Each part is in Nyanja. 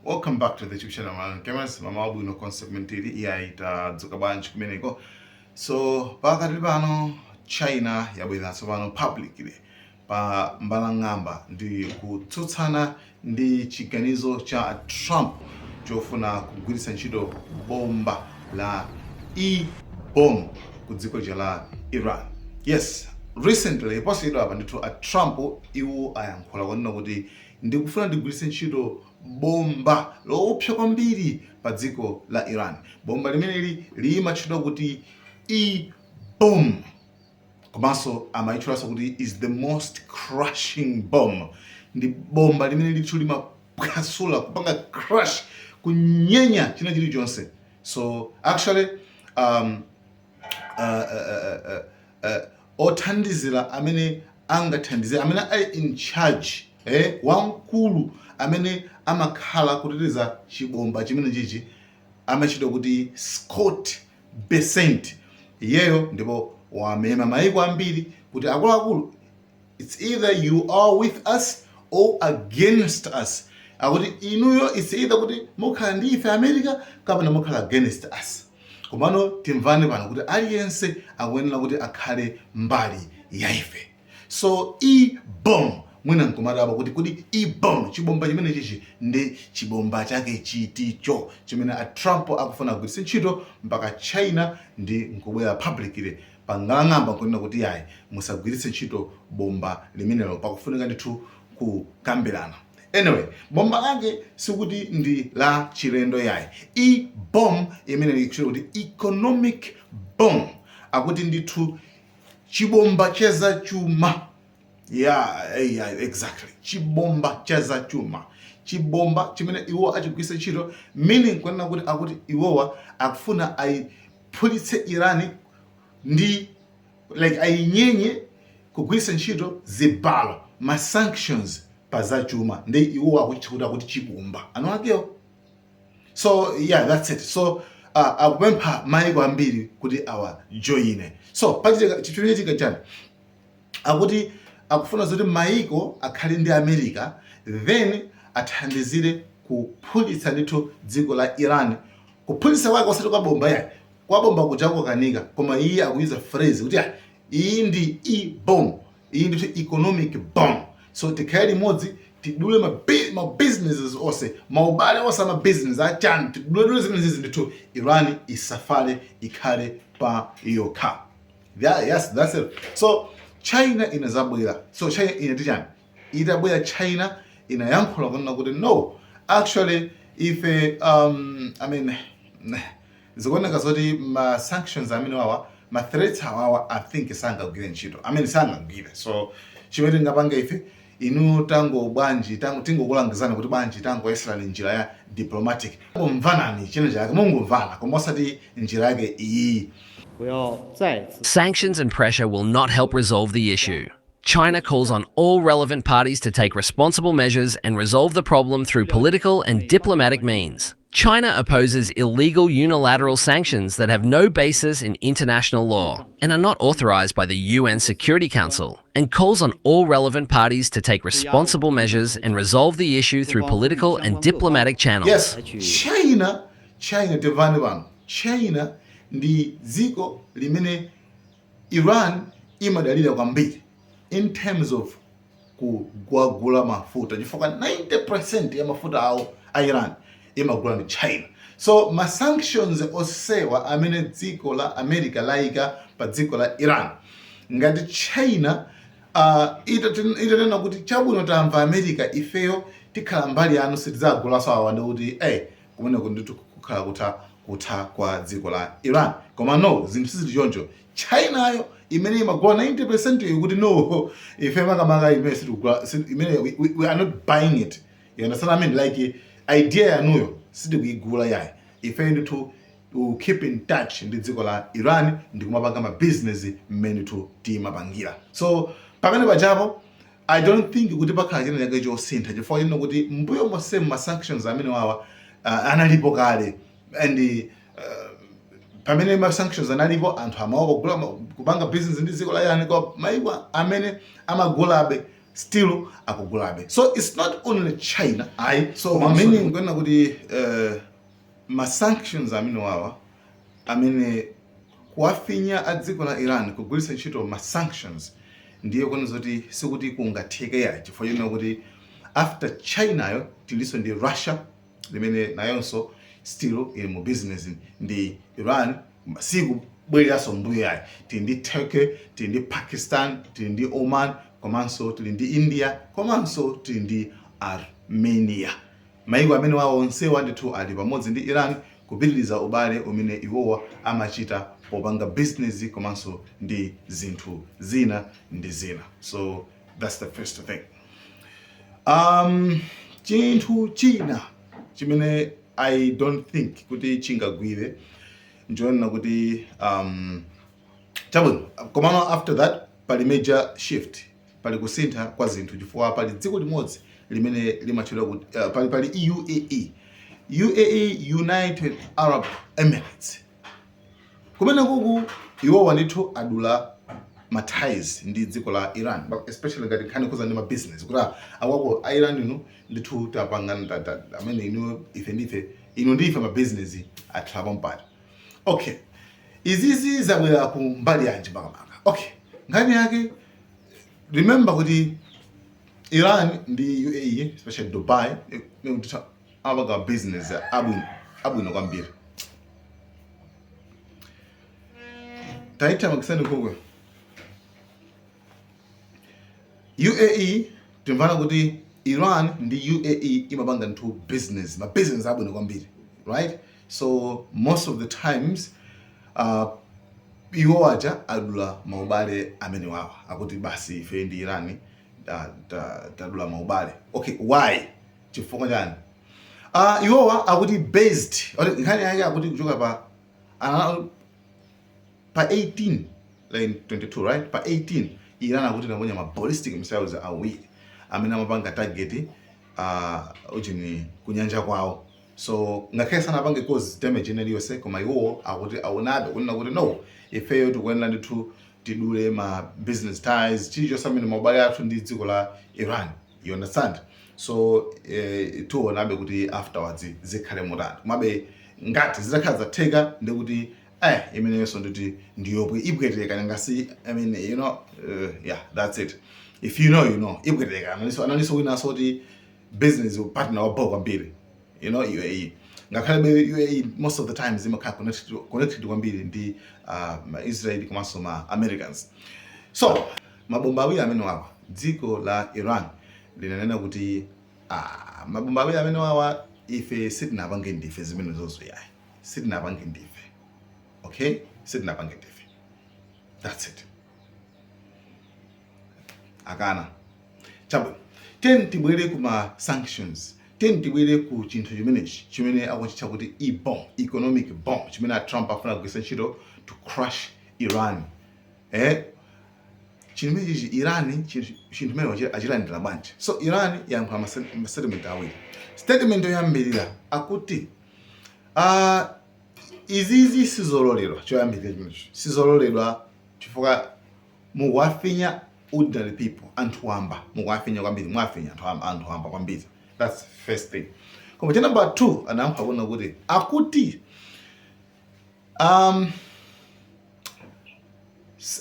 Welcome back to the YouTube channel Malawi Cameras. Mama wabwino konse kumene tili, iyayi, tadzuka bwanji kumeneko? So pakati pano China yabwera tsopano publicly pa mbalang'amba ndi kutsutsana ndi chiganizo cha Trump chofuna kugwiritsa ntchito bomba la E-bomb ku dziko la Iran. Yes, recently, posachedwa apa ndithu, a Trump iwo ayankhula kunena kuti ndikufuna ndigwiritse ntchito bomba loopsa kwambiri pa dziko la Iran. Bomba limeneli limatchedwa kuti E-bomb, komanso amayitchulanso kuti is the most crushing bomb. Ndi bomba limene ndithu limaphwasula, kupanga crush, kunyenya china chilichonse. So actually othandizira amene angathandize, amene ali in charge, wamkulu amene amakhala kuteteza chibomba chimene chichi, amachitwa kuti Scott Bessent. Iyeyo ndipo wamema maiko ambiri kuti akuluakulu, it's either you are with us or against us. Akuti inuyo, it's either kuti mukhala ndi ife America kapena mukhala against us, komano timvane pano kuti aliyense akuyenera kuti akhale mbali ya ife. So E-bomb, mwina nkumadabwa kuti kuti E-bomb, chibomba chimene chichi ndi chibomba chake chiticho chimene a Trump akufuna kugwiritsa ntchito, mpaka China ndi nkubwera publicly pangalang'amba nkunena kuti yayi, musagwiritse ntchito bomba limenelo, pakufunika ndithu kukambirana. Anyway, bomba lake sikuti ndi la chilendo yayi. E-bomb imene ikutchedwa kuti economic bomb, akuti ndithu chibomba chazachuma. Yeah, exactly, chibomba chazachuma, chibomba chimene iwo achigwiritsa ntchito, meaning kunena kuti akuti iwowa akufuna ayiphulitse Iran ndi like ayinyenye kugwiritsa ntchito zibalo, ma sanctions pa zachuma, ndi iwo akuchitcha kuti akuti chibomba anu akewo. So yeah, that's it. So akupempha maiko ambiri kuti awajoyine. So pachitika chichitika chani? Akuti akufuna zoti maiko akhale ndi America, then athandizire kuphulitsa ndithu dziko la Iran. Kuphulitsa kwake osati kwa bomba yayi, kwa bomba kuja kanika, koma iye akuyuza phrase kuti ah, iyi ndi E-bomb, iyi ndithu economic bomb. So tikhale limodzi, tidule ma businesses onse, maubale onse ama business achani, tiduledule zimenezi ndithu, Iran isafale, ikhale pa yokha. Yeah, yes, that's it. So China inazabwera. So China inati chani? Itabwera China inayankhula kunena kuti no, actually ife I mean, zikuoneka zoti ma sanctions amene wawa, ma threats awawa, I think sangagwire ntchito. I mean, sangagwire. So chimene tingapange ife, inu tango bwanji tango tingokulangizani kuti bwanji tangoyeserani njira ya diplomatic, mumvanani china chake, mungumvana, koma osati njira yake iyi. 不要再次 Sanctions and pressure will not help resolve the issue. China calls on all relevant parties to take responsible measures and resolve the problem through political and diplomatic means. China opposes illegal unilateral sanctions that have no basis in international law and are not authorized by the UN Security Council, and calls on all relevant parties to take responsible measures and resolve the issue through political and diplomatic channels. Yes, China, China, timvane pano, China ndi dziko limene Iran imadalira kwambiri in terms of kugwagula mafuta, chifukwa 90% ya mafuta awo a Iran imagula ndi China. So ma sanctions osewa amene dziko la America layika pa dziko la Iran, ngati China itanena kuti chabwino, tamva America, ifeyo tikhala mbali yanu, sitidzagulaso awa, ndikuti kumeneko ndithu kukhala kutha kwa dziko la Iran. Koma no, zinthu sizili choncho. Chinayo imene imagula 90% iyo kuti no, ife makamaka imene sitikugula, imene we are not buying it, you understand? I mean, like, idea yanuyo sitikuigula yayi. Ife ndithu we keep in touch ndi dziko la Iran ndi kumapanga ma business mmene ndithu timapangira. So pamene pachapo I don't think kuti pakhala china chake chosintha, chifukwa chino kuti mbuyo monsemu ma sanctions amene wawa analipo kale, and pamene ma sanctions analipo, anthu amaopa kugula, kupanga business ndi dziko la Iran, kwa maiko amene amagulabe. Still akugulabe. So it's not only China ayi. So meaning kunena kuti ma sanctions amene wawa, amene kuwafinya a dziko la Iran kugwiritsa ntchito ma sanctions, ndiye kuona zoti sikuti kungatheke ya, chifukwa chonena kuti after Chinayo tilinso ndi Russia limene nayonso still ili mu business ndi Iran, sikubwereranso mbuyo yayi. Tili ndi Turkey, tili ndi Pakistan, tili ndi Oman, komanso tili ndi India, komanso tili ndi Armenia. Maiko amene wawo onsewa ndithu ali pamodzi ndi Iran kupitiriza ubale umene iwowa amachita popanga business komanso ndi zinthu zina ndi zina. So that's the first thing. Chinthu china chimene I don't think kuti chingagwire njonena kuti chabwino, komano after that pali major shift, pali kusintha kwa zinthu, chifukwa pali dziko limodzi limene limatchedwa kuti pali UAE, UAE, United Arab Emirates. Kumene kuku iwowa ndithu adula ma ties ndi dziko la Iran, especially ngati nkhani kuza ndi ma business, kuti awako a Iran inu ndithu tapangana amene inu ife ndife inu ndife ma business athapo mpata. Okay, izizi zabwera ku mbali yanji makamaka? Okay, nkhani yake, remember kuti Iran ndi UAE, especially Dubai, ndithu amapanga business abwino abwino kwambiri. Taithamangitsani nkhuku. UAE, timvana kuti Iran ndi UAE imapanga ndithu business, ma business abwino kwambiri, right? So most of the times iwo aja adula maubale amene wawa, akuti basi ife ndi Iran tadula maubale. Okay, why? Chifukwa chani? Iwowa akuti based, nkhani yake akuti kuchoka pa 18 line 22, right, pa 18 Iran akuti inaponya ma ballistic missiles awiri amene amapanga target ujini kunyanja kwawo. So ngakhale sanapange cause damage ina iliyonse, koma iwowo akuti aonabe kunena kuti no, ifeyo tikuyenera ndithu tidule ma business ties, chilichonse amene maubale athu ndi dziko la Iran, you understand? So tionabe kuti afterwards zikhale motani. Komabe ngati zitakhala zatheka, ndikuti imeneyonso nditi ndiyopwe ibwetereka ngasi. I mean, yeah, that's it. If you know, you know. Ibwetereka. Analinso winanso kuti business partner wabho kwambiri, UAE. Ngakhale UAE most of the times imakhala connected kwambiri ndi ma Israeli komanso ma Americans. So mabomba awiri amene wawa, dziko la Iran linanena kuti mabomba awiri amene wawa ife sitinapange ndife zimene zozo yayi, sitinapange ndife. Okay, sitinapange ndife, that's it. Akana. Chabwino, tiyeni tibwere kuma sanctions, tiyeni tibwere ku chinthu chimenechi chimene akuchitcha kuti e-bomb, economic bomb, chimene a Trump afuna kugwiritsa ntchito to crush Iran. Chinthu chimenechi, Iran chinthu chimene achilandira bwanji? So Iran yayankhula ma statement awiri. Statement yoyambirira akuti izizi sizololedwa. Choyambirira chimenechi sizololedwa chifukwa mukuwafinya ordinary people, anthu wamba mukuwafinya kwambiri, mwafinya anthu wamba kwambiri. That's first thing. Koma cha number 2 anayankha kuona kuti akuti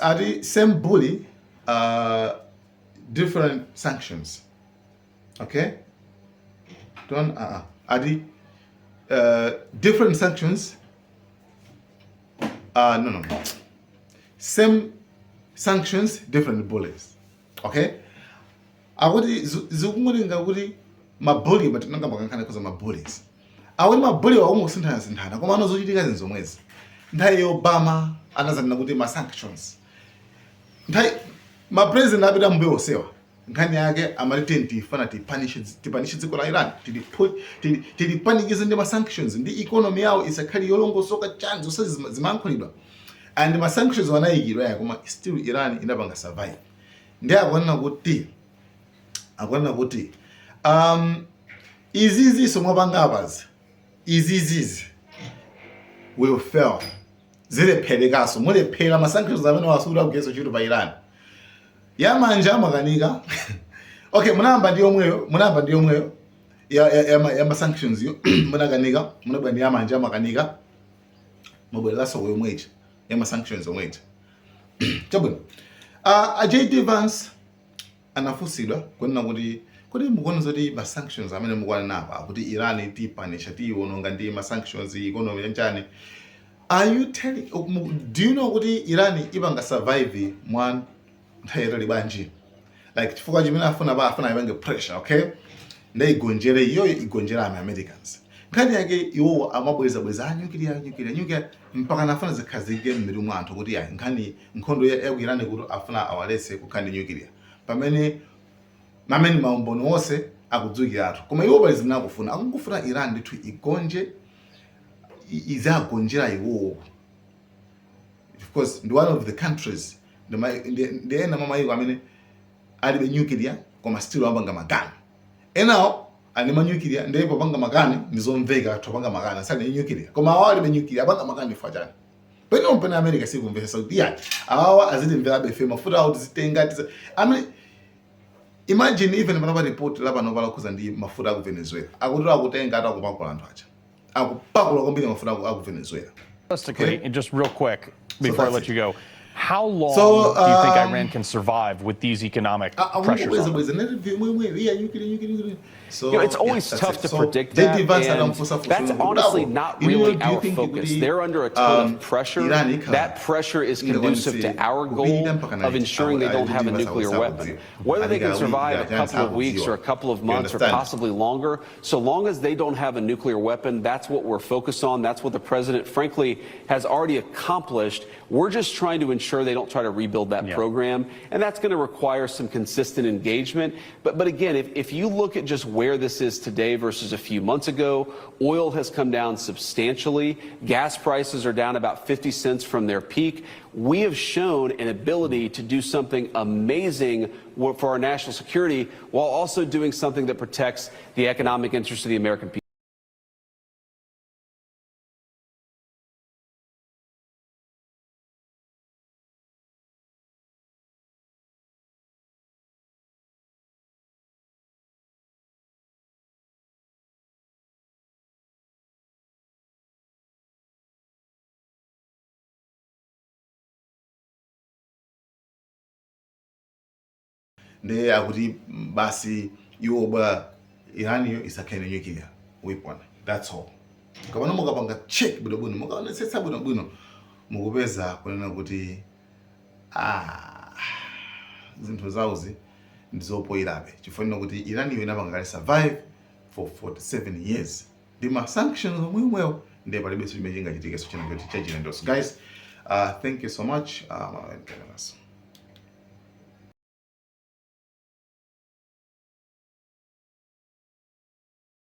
ati same bully, different sanctions. Okay, don't ati different sanctions, no, same sanctions, different bullies. Okay, akuti zikungotenga kuti ma bully, but nanga makankhana kuza ma bullies, akuti ma bully wakungosinthana sinthana, koma ano zochitika zinthu zomwezi. Nthawi ya Obama anazanena kuti ma sanctions, nthawi ma president apita mbuyo osewa, nkhani yake amati tiyeni tifana tipanishe dziko la Iran, tilipanikize ndi ma sanctions, ndi economy yawo isakhale yolongosoka, chani, zonse zimayankhulidwa. And ma sanctions anayikidwa ya, koma still Iran inapanga survive. Ndi akuonena kuti izizi mwapanga apazi, izizizi will fail, zilepherekaso, mulephera. Ma sanctions amene wasula kugwiritsa ntchito pa Iran, yamanja amakanika. Okay, munayamba ndi yomweyo, munayamba ndi yomweyo ya ma sanctions yo, munakanika, munabwera ndi yamanja, makanika, mubwereranso ku yomwe ija ya ma sanctions yomwe ija. Chabwino, a JD Vance anafunsidwa kunena kuti, kodi mukuona zoti ma sanctions amene mukuwanena apa, akuti Iran tiyipanisha, tiyiwononga ndi ma sanctions, economy yanjani, are you telling, do you know kuti Iran ipanga survive mwa nthawi yatali bwanji? Like, chifukwa chimene afuna pa, afuna ipange pressure, okay, ndaigonjere iyoyo, igonjere ama Americans. Nkhani yake iwowo amabwezabweza a nuclear, nuclear, nuclear, mpaka nafuna zikhazikike m'mitu mwa anthu kuti ayi, nkhani nkhondo ya ku Iran kuti afuna awaletse kukhala ndi nuclear, pamene mamene maumboni onse akudziwikiratu. Koma iwo pali zimene akufuna, akungofuna Iran ndithu igonje, izagonjera iwowo. Of course, ndi one of the countries, ndi ena mwa mayiko amene alibe nuclear koma still amapanga makani. Enawo ali ma nuclear, ndiye popanga makani ndizomveka, topanga makani asali ndi nuclear, koma awo alibe nuclear, apanga makani fa chani? Pene pene America sikumvetsa kuti iya, awawa azitimverabe ife, mafuta awo tizitenga I mean, imagine even panapa report la pano palakhuza ndi mafuta aku Venezuela, akuti akutenga ati akupakula, anthu aja akupakula kwambiri mafuta aku Venezuela. Realistically, Okay. and just real quick before I that's let it. you go, how long So, do you think Iran can survive with these economic pressures on them? Akungobwezabweza narrative imwe iya nuclear, nuclear, nuclear. So It's always yeah, that's tough it. to So, predict JD that, Vance and anamfunsa funso that's kuti, honestly "Bravo, not you know, really do you our think focus. kuti, They're under a ton of pressure. Iran ikhala That pressure is conducive to our goal kupirira mpaka of ensuring they don't have a JD Vance nuclear weapon. sakudziwa. Whether they can Alika survive a awiri, couple of weeks or a couple of You months or understand? possibly longer, so long as they don't have a nuclear weapon, that's what we're focused on. That's what the president, frankly, has already accomplished. We're just trying to ensure they don't try to rebuild that program, and that's going to require some consistent engagement. But again, if you look at just where this is today versus a few months ago, oil has come down substantially. Gas prices are down about 50 cents from their peak. We have shown an ability to do something amazing for our national security while also doing something that protects the economic interests of the American people. Ndiye akuti basi iwo bwa Iraniyo isakhale ndi nuclear weapon, that's all. Kapano mukapanga check bwinobwino, mukaonetsetsa bwinobwino, mukupeza kunena kuti ah, zinthu zawozi ndizopoyirabe, chifukwa kuti Iraniyo inapanga kale survive for 47 years ndi ma sanctions omweomwewo. Ndiye palibenso chimene chingachitikenso china choti chachilendonso. Guys, thank you so much.